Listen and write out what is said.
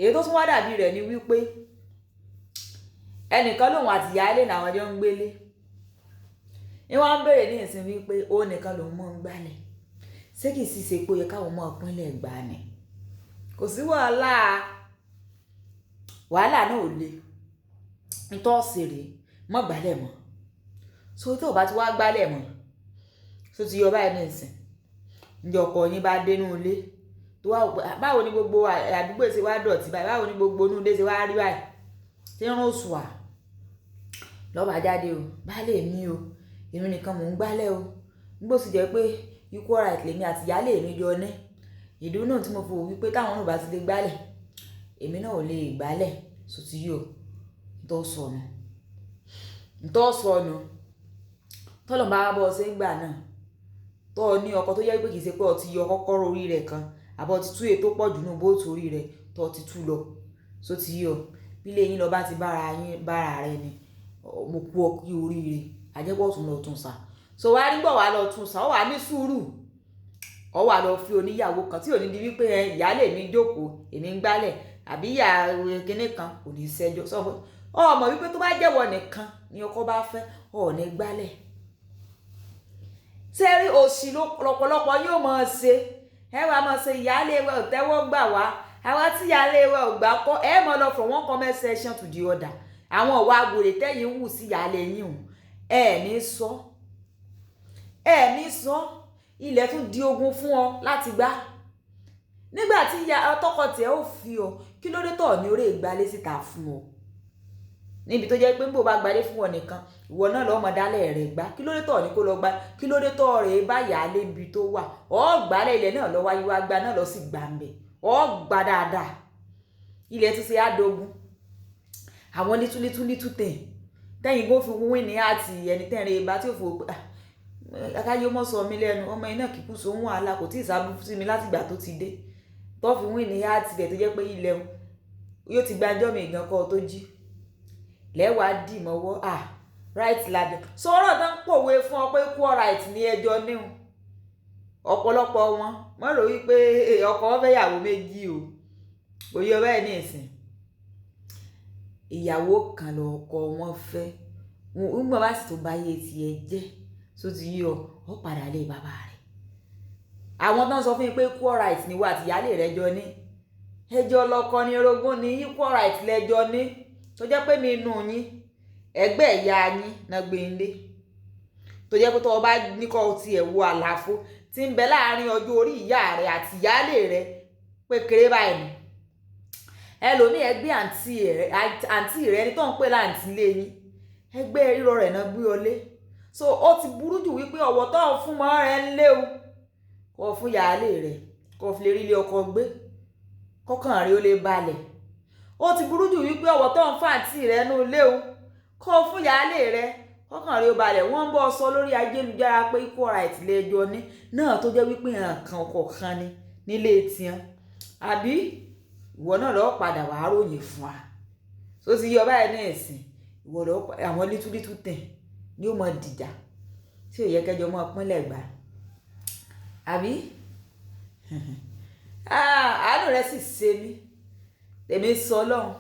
Èyí tó tún wá dàbí rẹ̀ ni wípé ẹnìkan lòun àti ìyáálé làwọn jọ ń gbélé. Ní wọ́n ń béèrè ní ìsìn wípé òun nìkan lòun mọ̀ ń gbálẹ̀. Ṣé kìí sì ṣe pé ó yẹ káwọn mọ̀ pínlẹ̀ gbà ni? Kò sí wàhálà. Wàhálà náà ò le. Ntọ́ ṣe rèé, mọ́ gbálẹ̀ mọ́. So tó o bá ti wá gbálẹ̀ mọ́, so ti yọ báyìí ní ìsìn. Ǹjẹ́ ọkọ yín bá dé inú ilé, tó wá wò pé báwo ni gbogbo àdúgbò ṣe wá dọ̀tí báyìí, báwo ni gbogbo inú ilé ṣe wá rí báyìí? Tí ń rún sùà. Lọ́ bá jáde o, baálé mi o, èmi nìkan mò ń gbálẹ̀ o. Nígbà ó sì jẹ́ pé equal right lèmi àti ìyáálé mi jọ ní. Ìdí náà tí mo fi wò wípé táwọn náà ò bá ti lè gbálẹ̀, èmi náà ò lè gbálẹ̀. So ti yọ, ntọ́ sọnù. Ntọ́ sọnù. Tọ́lọ́run bá wá bọ́ ọ ṣe ń gbà náà. Tọ́ ọ ní ọkọ tó jẹ́ pé kìí ṣe pé ọ ti yọ kọ́kọ́rọ́ orí rẹ̀ kan, àbí ọ ti tú èyí tó pọ̀ jù nínú bóòtù orí rẹ̀ tó ti tú lọ. So ti yọ. Bí ilé yín lọ bá ti bá ara yín, bá ara rẹ ni, mo kú ọ kú oríire. A jẹ́ pé ó tún lọ tún sá. So wá nígbà wá lọ tún sá, ó wà ní sùúrù. Ó wà lọ fi oníyàwó kan tí ò ní di wípé ìyáálé mi jókòó, èmi ń gbálẹ̀, àbí ìyá kíní kan kò ní ṣẹ́jọ́. Sọ fún, ó mọ̀ wípé tó bá jẹ́wọ́ nìkan ni ọkọ bá fẹ́, ó ò ní gbálẹ̀. Ṣé rí òṣì lọ́pọ̀lọpọ̀ yóò máa ṣe. Ẹ wá máa ṣe ìyáálé wa ò tẹ́wọ́ gbà wá. Àwa tí ìyáálé wa ò gbà kọ́, ẹ máa lọ from one comment section to the other. Àwọn ìwà wèrè tẹ́yìn ń wù sí ìyáálé yín o. Ẹ ní sọ. Ẹ ní sọ. Ilẹ̀ tún di ogun fún ọ láti gbá. Nígbà tí ìyá tọkọ tẹ ó fi ọ, kí ló dé tọ̀ ní orí ìgbálé síta fún ọ? Níbi tó jẹ́ pé bí o bá gbálé fún ọ nìkan, ìwọ náà lọ́ mọ dálẹ̀ rẹ̀ gbá. Kí ló dé tọ̀ ní kó lọ gbá? Kí ló dé tọ̀ rẹ̀ bá ìyáálé níbi tó wà? Ó gbálẹ̀ ilẹ̀ náà lọ wáyé wá gbá náà lọ sí gbà ń bẹ̀. Ó gbá dáadáa. Ilẹ̀ tún ṣe á dogun. Àwọn little little little thing. Tẹ́yìn kó fi win ní àti ẹni tẹ́rin bá tí ó fi wò pé, ah, káyé mọ́ sọ mí lẹ́nu, ọmọ iná kíkú so ń wàhálà kò tí ì sábú sí mi láti ìgbà tó ti dé. Tó fi win ní àti rẹ̀ tó jẹ́ pé ilẹ̀ yóò ti gba ọjọ́ mi gan kó tó jí. Lẹ́wàá dì mọ́wọ́, ah, right lábẹ́. Sọ̀rọ̀ tán pòwe fún ọ pé equal right ní ẹjọ́ níhun. Ọ̀pọ̀lọpọ̀ wọn, wọ́n rò wípé ọkọ wọn fẹ́ ìyàwó méjì o. Kò yọ bẹ́ẹ̀ ní ìsìn. Ìyàwó kan lọ ọkọ wọn fẹ́. Nígbà bá sì tó bá yé tí ẹ jẹ́, so ti yọ, ó padà lé bàbá rẹ̀. Àwọn tó ń sọ fún yín pé equal right ni ìwọ àti ìyáálé rẹ jọ ní. Ẹjọ́ lọkọ ní orogún ní equal right lẹ́jọ́ ní. Tó jẹ́ pé mi nù yín, ẹgbẹ́ ìyá yín náà gbé ń lé. Tó jẹ́ pé tó o bá ní kó ti ẹ̀ wo àlàfo tí ń bẹ láàárín ọjọ́ orí ìyá rẹ àti ìyáálé rẹ pé kéré báyìí ni. Ẹlòmíì ẹgbẹ́ àǹtí rẹ ẹni tó ń pè láǹtí lé yín. Ẹgbẹ́ rírọ rẹ̀ náà gbé ọ lé. So ó ti burú jù wípé ọ̀wọ̀ tó ń fún mọ́ rẹ ń lé o. Kó fún ìyáálé rẹ, kó fi lè rí ilé ọkọ gbé. Kọ́kàn rẹ ó lè balẹ̀. Ó ti burú jù wípé ọ̀wọ̀ tó ń fún àǹtí rẹ nínú ilé o. Kó fún ìyáálé rẹ, kọ́kàn rẹ ó balẹ̀. Wọ́n ń bọ́ sọ lórí ayélujára pé equal right lẹ́jọ́ ní. Náà tó jẹ́ wípé nǹkan kọ̀ọ̀kan ni nílé tiwọn. Àbí ìwọ náà lọ padà wá ròyìn fún wa. So ti yọ báyìí ní ìsìn, ìwọ lọ àwọn little little thing ni ó mọ dìjà tí ò yẹ kẹjọ mọ́ pínlẹ̀ gbà. Àbí? Ah, àánú rẹ sì ṣe mí. Èmi sọ Ọlọ́run.